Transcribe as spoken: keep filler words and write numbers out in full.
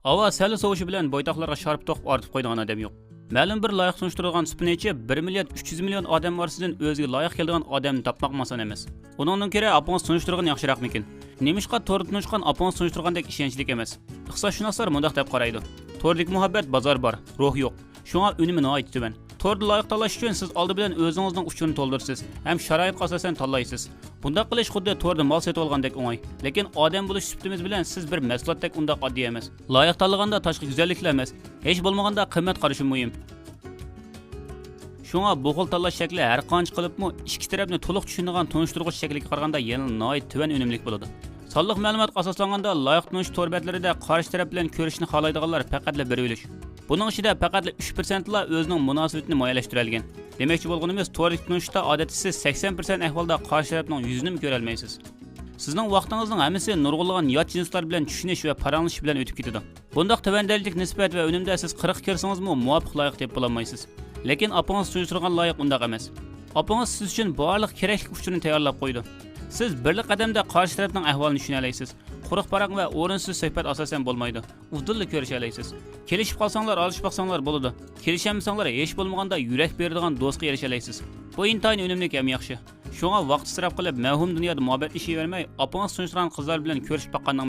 ھاۋا سەل سوۋۇشى بىلەن بويتاقلارغا شارپا توقۇپ ئارتىپ قويىدىغان ئادەم يوق. مەلۇم بىر لايىق تونۇشتۇرىدىغان سۇپىنى ئىچىپ، بىر مىليارد ئۈچ يۈز مىليون ئادەم ئارىسىدىن ئۆزىگە لايىق كېلىدىغان ئادەمنى تاپماق ئاسان ئەمەس. ئۇنىڭدىن كۆرە ئاپىڭىز تونۇشتۇرغىنى ياخشىراقمىكىن؟ نېمىشقا توردا تونۇشقان ئاپىڭىز تونۇشتۇرغاندەك ئىشەنچلىك ئەمەس؟ ئىقتىسادشۇناسلار مۇنداق دەپ قارايدۇ: توردىكى مۇھەببەت بازار بار، روھ يوق. شۇڭا ئۈنۈمى ناھايىتى تۆۋەن. توردا لايىق تاللاش ئۈچۈن سىز ئالدى بىلەن ئۆزىڭىزنىڭ ئۇچۇرىنى تولدۇرىسىز ھەم شارائىتقا ئاساسەن تاللايسىز. بۇنداق قىلىش خۇددى توردا مال سېتىۋالغاندەك ئوڭاي. لېكىن ئادەم بولۇش سۈپىتىمىز بىلەن سىز بىر مەھسۇلاتتەك ئۇنداق ئاددىي ئەمەس. لايىق تاللىغاندا تاشقى گۈزەللىكلا ئەمەس، ھېچ بولمىغاندا قىممەت قارىشىمۇ مۇھىم. شۇڭا بۇ خىل تاللاش شەكلى ھەر قانچە قىلىپمۇ ئىچكى تەرەپنى تولۇق چۈشىنىدىغان تونۇشتۇرغۇچ شەكلىگە قارىغاندا يەنىلا ناھايىتى تۆۋەن ئۈنۈملۈك بولىدۇ. سانلىق مەلۇماتقا ئاساسلانغاندا، لايىق تونۇش تور بەتلىرىدە قارشى تەرەپ بىلەن كۆرۈشۈشنى خالايدىغانلار پەقەتلا بىر ئۈلۈش. بۇنىڭ ئىچىدە پەقەتلا ئۈچ پىرسەنتلا ئۆزىنىڭ مۇناسىۋىتىنى مۇئەييەنلەشتۈرەلىگەن. دېمەكچى بولغىنىمىز، توردىكى تونۇشۇشتا ئادەتتە سىز سەكسەن پىرسەنت ئەھۋالدا قارشى تەرەپنىڭ يۈزىنىمۇ كۆرەلمەيسىز. سىزنىڭ ۋاقتىڭىزنىڭ ھەممىسى نۇرغۇنلىغان يات جىنسلار بىلەن چۈشىنىش ۋە پاراڭلىشىش بىلەن ئۆتۈپ كېتىدۇ. بۇنداق تۆۋەن دەرىجىلىك نىسبەت ۋە ئۈنۈمدە سىز قىرىققا كىرسىڭىزمۇ مۇۋاپىق لايىق تېپىپ بولالمايسىز. لېكىن ئاپىڭىز تونۇشتۇرغان لايىق ئۇنداق ئەمەس. ئاپىڭىز سىز ئۈچۈن بارلىق كېرەكلىك ئۇچۇرنى تەييارلاپ قويىدۇ. سىز بىرلا قەدەمدە قارشى تەرەپنىڭ ئەھۋالىنى چۈشىنەلەيسىز. قۇرۇق پاراڭ ۋە ئورۇنسىز سۆھبەت ئاساسەن بولمايدۇ. ئۇدۇللا كۆرۈشەلەيسىز. كېلىشىپ قالساڭلار، ئالىشىپ باقساڭلار بولىدۇ. كېلىشەلمىسەڭلار، ھېچ بولمىغاندا يۈرەك بېرىدىغان دوستقا ئېرىشەلەيسىز. بۇ ئىنتايىن ئۈنۈملۈك ھەم ياخشى. شۇڭا ۋاقىت ئىسراپ قىلىپ، مەۋھۇم دۇنيادا مۇھەببەتلىشىۋەرمەي، ئاپىڭىز تونۇشتۇرغان قىزلار بىلەن كۆرۈشۈپ باققاننىڭ